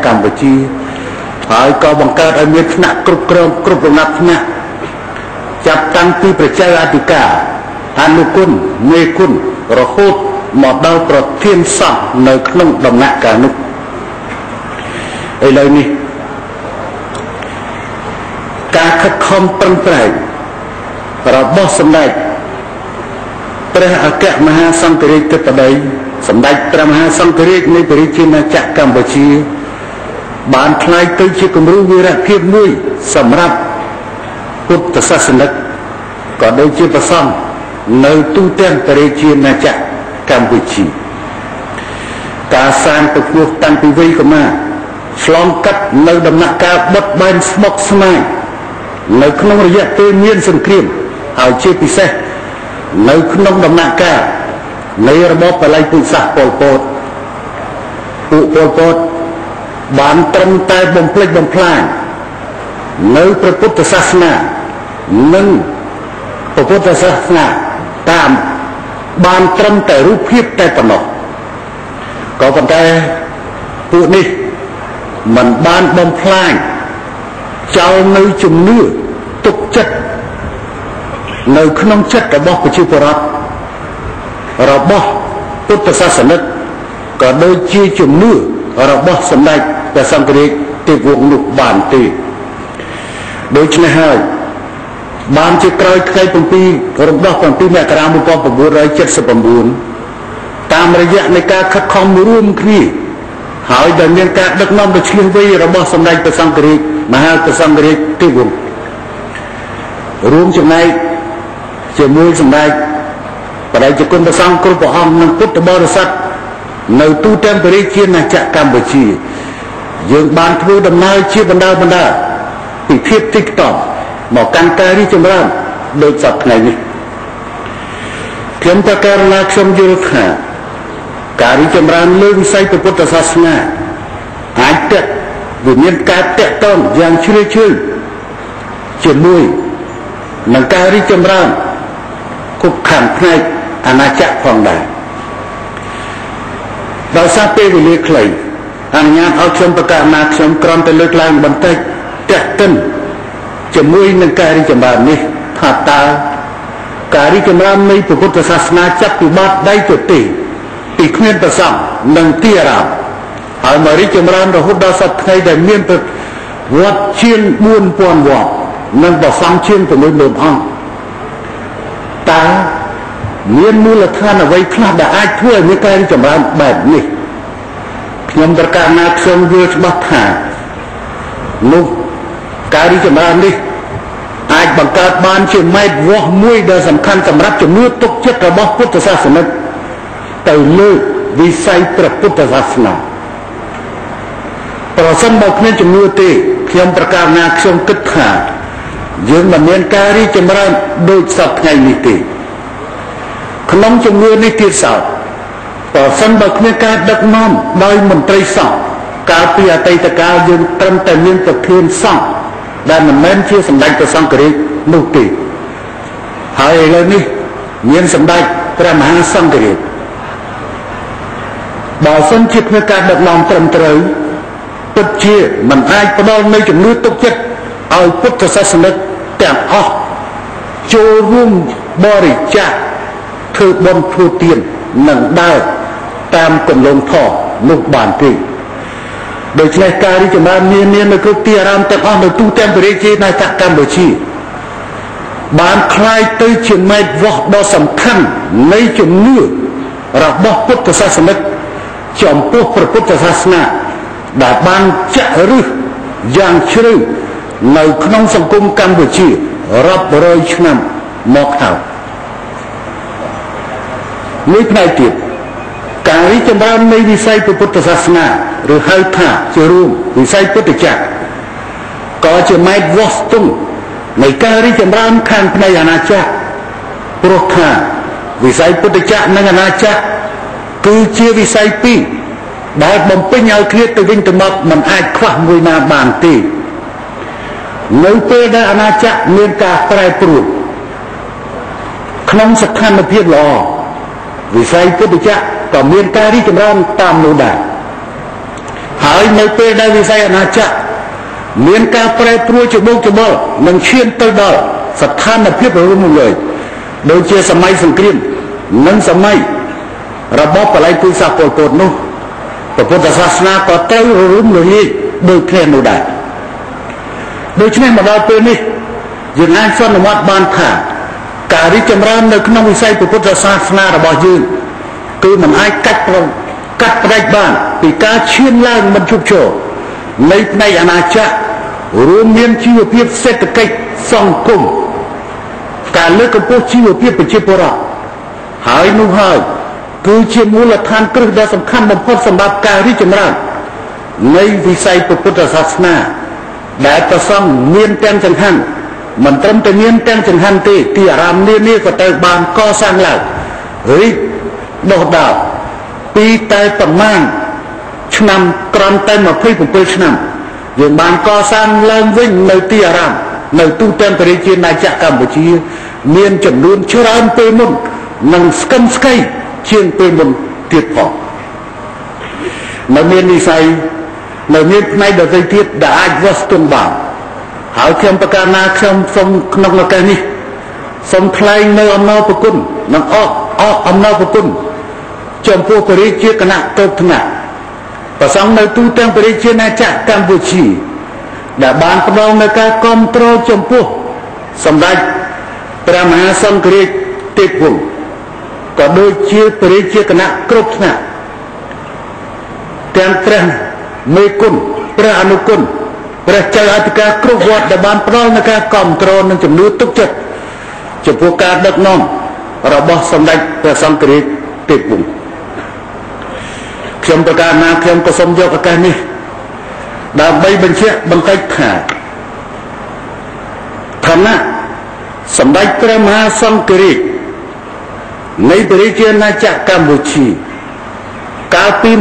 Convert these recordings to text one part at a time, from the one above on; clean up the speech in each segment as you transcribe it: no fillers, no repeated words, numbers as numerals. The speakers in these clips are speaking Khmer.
កម្ពុជាហើយក៏បង្កើតឲ្យមានថ្នាក់គ្រប់គ្រងគ្រប់លំដាប់ថ្នាក់ចាប់តាំងពីប្រជាអធិការអនុគុណមេគុណរហូតមកដល់ប្រធានសង្ឃនៅក្នុងដំណាក់កាលនោះឥឡូវនេះការខិតខំប្រឹងប្រែងរបស់សម្ដេចព្រះអគ្គមហាសង្ឃរាជធិបតីសម្ដេចព្រះមហាសង្ឃរាជនៃព្រះរាជាណាចក្រកម្ពុជាបានក្លាយទៅជាគំរូវីរភាពមួយសម្រាប់ពុទ្ធសាសនិកក៏ដូចជាព្រះសង្ឃនៅទូទាំងព្រះរាជាណាចក្រកម្ពុជាការសាងពពោះតាំងពីវ័យកុមារឆ្លងកាត់នៅដំណាក់កាលបត់បែនស្មុគស្មាញនៅក្នុងរយៈពេលមានសង្គ្រាមហើយជាពិសេសនៅក្នុងដំណាក់កាលនៃរបបបល័យពូជសាសន៍ប៉ុលពតពួកប៉ុលពតបានត្រឹមតែបំផ្លិចបំផ្លាញនៅព្រះពុទ្ធសាសនានិងព្រះពុទ្ធសាសនាតាមបានត្រឹមតែរូបភាពតែប៉ុណ្ណោះក៏ប៉ុន្តែពួកនេះមិនបានបំផ្លាញចោលនៅជំនឿទុកចិត្តនៅក្នុងចិត្តរបស់ប្រជាពលរដ្ឋរបស់ពុទ្ធសាសនិកក៏ដូចជាជំនឿរបស់សម្ដេចព្រះសង្ឃរាជទេវង្សនោះបានទេដូច្នេះហើយបានជាក្រោយថ្ងៃ7រំដោះ7មករា1979តាមរយៈនៃការខិតខំរួមគ្នាហើយដែលមានការដឹកនាំដ៏ឈ្លាសវៃរបស់សម្ដេចព្រះសង្ឃរាជមហាព្រះសង្ឃរាជទេវង្សរួមចំណែកជាមួយសម្ដេចព្រះតេជគុណព្រះសង្ឃគ្រប់ព្រះអង្គនិងពុទ្ធបរិស័ទនៅទូទាំងព្រះរាជាណាចក្រកម្ពុជាយើងបានធ្វើដំណើរជាបណ្ដាបណ្ដាពីភាពតិចតួចមកកាន់ការរីកចម្រើនដូចសព្វថ្ងៃនេះខ្ញុំប្រកាសណាខ្ញុំយល់ថាការរីកចម្រើនលើវិស័យពុទ្ធសាសនាអាចតវាមានការតាក់ទងយ៉ាងជ្រាលជ្រៅជាមួយនឹងការរីកចម្រើនគ្រប់ខាងផ្នែកអាណាចក្រផងដែរដោយសារពេលវេលាខ្លីអនុញ្ញាតឲ្យខ្ញុំប្រកាសណាខ្ញុំគ្រាន់តែលើកឡើងបន្តិចតាក់ទិនជាមួយនឹងការរីកចម្រើននេះថាតើការរីកចម្រើននៃពុទ្ធសាសនាចាប់ពីបាតដៃទៅទេពីគ្មានប្រសង់និងទីអារាមហើយមករីកចម្រើនរហូតដល់សប្តាហ៍ថ្ងៃដែលមានវត្តជាង4000វត្តនិងប្រសង់ជាង60000អង្គតើមានមូលដ្ឋានអ្វីខ្លះដែលអាចធ្វើឲ្យមានការរីកចម្រើនបែបនេះខ្ញុំប្រកាសណាខ្ញុំយល់ច្បាស់ថានោះការរីកចម្រើននេះអាចបង្កើតបានជាម៉ែត្រវាស់មួយដ៏សំខាន់សម្រាប់ជំនឿទុកចិត្តរបស់ពុទ្ធសាសនិកទៅលើវិស័យព្រះពុទ្ធសាសនាប្រសិនបើគ្មានជំនឿទេខ្ញុំប្រកាសណាខ្ញុំគិតថាយើងមិនមានការរីកចម្រើនដូចសព្វថ្ងៃនេះទេក្នុងជំនឿនេះទៀតសោតប្រសិនបើគ្មានការដឹកនាំដោយមន្ត្រីសង្ឃកាលពីអតីតកាលយើងត្រឹមតែមានប្រធានសង្ឃដែលមិនមែនជាសម្ដេចព្រះសង្ឃរាជនោះទេហើយឥឡូវនេះមានសម្ដេចព្រះមហាសង្ឃរាជបើសិនជាគ្មានការដឹកនាំត្រឹមត្រូវពិតជាមិនអាចផ្ដល់នូវជំនឿទុកចិត្តឲ្យពុទ្ធសាសនិកទាំងអស់ចូលរួមបរិច្ចាគធ្វើបុណ្យធ្វើទាននិងដើរតាមគន្លងធម៌នោះបានទេដូច្នេះការរីកចម្រើននានានៅគ្រប់ទីអារាមទាំងអស់នៅទូទាំងព្រះរាជាណាចក្រកម្ពុជាបានក្លាយទៅជាម៉ែត្រវាស់ដ៏សំខាន់នៃជំនឿរបស់ពុទ្ធសាសនិកចំពោះព្រះពុទ្ធសាសនាដែលបានចាក់ឫសយ៉ាងជ្រៅនៅក្នុងសង្គមកម្ពុជារាប់រយឆ្នាំមកហើយមួយផ្នែកទៀតការរីកចម្រើននៃវិស័យពុទ្ធសាសនាឬហៅថាជារួមវិស័យពុទ្ធចក្រក៏ជាម៉ែត្រវាស់ស្ទង់នៃការរីកចម្រើនខាងផ្នែកអាណាចក្រព្រោះថាវិស័យពុទ្ធចក្រនិងអាណាចក្រគឺជាវិស័យពីរដែលបំពេញឲ្យគ្នាទៅវិញទៅមកមិនអាចខ្វះមួយណាបានទេនៅពេលដែលអាណាចក្រមានការប្រែប្រួលក្នុងស្ថានភាពល្អវិស័យពុទ្ធចក្រក៏មានការរីកចម្រើនតាមនោះដែរ ហើយនៅពេលដែលវិស័យអាណាចក្រមានការប្រែប្រួលច្បូកច្បល់និងឈានទៅដល់ស្ថានភាពរំលោភដូចជាសម័យសង្គ្រាមនិងសម័យរបបបល័យពូជសាសន៍ប៉ុលពតនោះពុទ្ធសាសនាក៏ត្រូវរំលាយដូចគ្នានោះដែរដូច្នេះមកដល់ពេលនេះយើងអាចសន្មតបានថាការរីកចម្រើននៅក្នុងវិស័យពុទ្ធសាសនារបស់យើងគឺមិនអាចកាត់ផ្ដាច់បានពីការឈានឡើងមិនឈប់ឈរនៃផ្នែកអាណាចក្ររួមមានជីវភាពសេដ្ឋកិច្ចសង្គមការលើកកម្ពស់ជីវភាពប្រជាពលរដ្ឋហើយនោះហើយគឺជាមូលដ្ឋានគ្រឹះដ៏សំខាន់បំផុតសម្រាប់ការរីកចម្រើននៃវិស័យពុទ្ធសាសនាដែលប្រសង់មានទាំងចង្ហាន់មិនត្រឹមតែមានទាំងចង្ហាន់ទេទីអារាមនានាក៏ត្រូវបានកសាងឡើងរីកដុះដាលពីតែប្រមាណឆ្នាំក្រំតែ27ឆ្នាំយើងបានកសាងឡើងវិញនៅទីអារាមនៅទូទាំងប្រជាណាចក្រកម្ពុជាមានចំនួនច្រើនពេលមុននិងស្កឹមស្កៃជាងពេលមុនទៀតផងនៅមានវិស័យនៅមានផ្នែកដទៃទៀតដែលអាចវាស់ស្ទង់បានហើយខ្ញុំប្រកាសណាខ្ញុំសូមក្នុងឱកាសនេះសូមថ្លែងនៅអំណរប្រគុណនិងអរអំណរប្រគុណចំពោះព្រះរាជាគណៈគ្រប់ថ្នាក់ប្រសង់នៅទូទាំងព្រះរាជាណាចក្រកម្ពុជាដែលបានផ្ដល់នូវការគ្រប់គ្រងចំពោះសម្ដេចព្រះមហាសង្ឃរាជទេពវង្សក៏ដូចជាព្រះរាជាគណៈគ្រប់ថ្នាក់ទាំងព្រះមេគុណព្រះអនុគុណព្រះចៅអធិការគ្រប់វត្តដែលបានផ្ដល់នូវការគ្រប់គ្រងនិងជំនឿទុកចិត្តចំពោះការដឹកនាំរបស់សម្ដេចព្រះសង្ឃរាជទេពវង្សខ្ញុំប្រកាសណាខ្ញុំក៏សូមយកឱកាសនេះដើម្បីបញ្ជាក់បន្តិចថាឋានៈសម្ដេចព្រះមហាសង្ឃរាជនៃព្រះរាជាណាចក្រកម្ពុជាកាលពី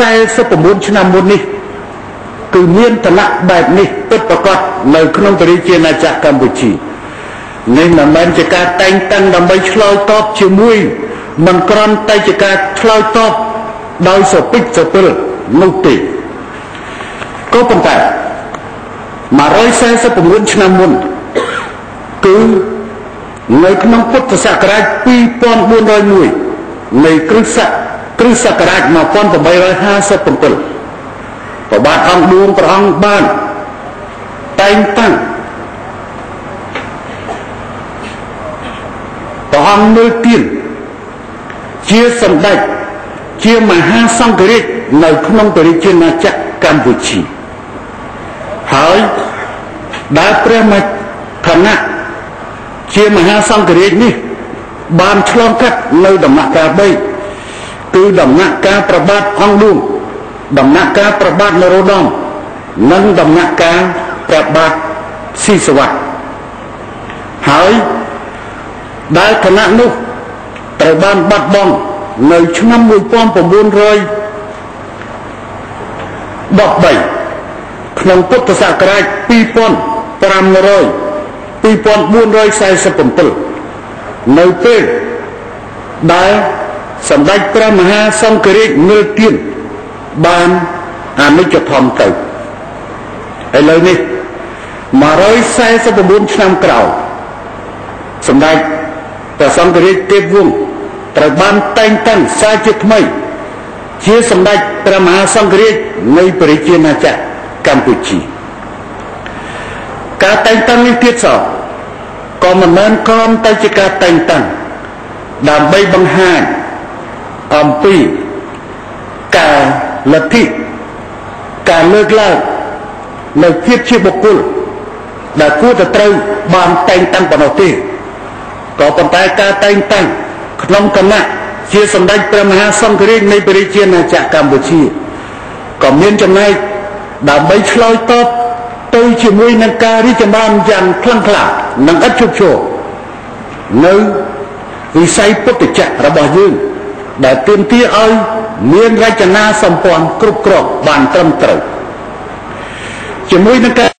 149ឆ្នាំមុននេះគឺមានឋានៈបែបនេះពិតប្រាកដនៅក្នុងព្រះរាជាណាចក្រកម្ពុជានេះមិនមែនជាការតែងតាំងដើម្បីឆ្លើយតបជាមួយមិនគ្រាន់តែជាការឆ្លើយតបដោយសពិចសពិលនោះទេក៏ប៉ុន្តែ149ឆ្នាំមុនគឺនៅក្នុងពុទ្ធសករាជ2401នៃគ្រិស្តសករាជ1857ព្រះបាទអង្គឌួងព្រះអង្គបានតែងតាំងព្រះអង្គមើលទៀនជាសម្ដេចជាមហាសង្ឃរាជនៅក្នុងព្រះរាជាណាចក្រកម្ពុជាហើយដែលព្រះមឋានៈជាមហាសង្ឃរាជនេះបានឆ្លងកាត់នៅដំណាក់កាល3គឺដំណាក់កាលព្រះបាទអង្គឌួងដំណាក់កាលព្រះបាទនរោត្តមនិងដំណាក់កាលព្រះបាទស៊ីសវត្តហើយដែលឋានៈនោះត្រូវបានបាត់បង់នៅឆ្នាំ1913ក្នុងពុទ្ធសករាជ2447នៅពេលដែលសម្ដេចព្រះមហាសង្ឃរាជងិលទៀនបានអនិច្ចធម្មទៅឥឡូវនេះ149ឆ្នាំក្រោយសម្ដេចព្រះសង្ឃរាជទេពវង្សត្រូវបានតែងតាំងសាជាថ្មីជាសម្ដេចព្រះមហាសង្ឃរាជនៃព្រះរាជាណាចក្រកម្ពុជាការតែងតាំងនេះទៀតសោះក៏មិនមែនគ្រាន់តែជាការតែងតាំងដើម្បីបង្ហាញអំពីការលទ្ធិការលើកឡើងនៅភាពជាបុគ្គលដែលគួរតែត្រូវបានតែងតាំងប៉ុណ្ណោះទេក៏ប៉ុន្តែការតែងតាំងក្នុងគណៈជាសម្ដេចព្រះមហាសង្ឃរាជនៃព្រះរាជាណាចក្រកម្ពុជាក៏មានចំណែកដើម្បីឆ្លើយតបទៅជាមួយនឹងការរីកចម្រើនយ៉ាងខ្លាំងក្លានិងឥតឈប់ឈរនៅវិស័យពុទ្ធចក្ររបស់យើងដែលទាមទារឲ្យមានរចនាសម្ព័ន្ធគ្រប់គ្រងបានត្រឹមត្រូវជាមួយនឹងការ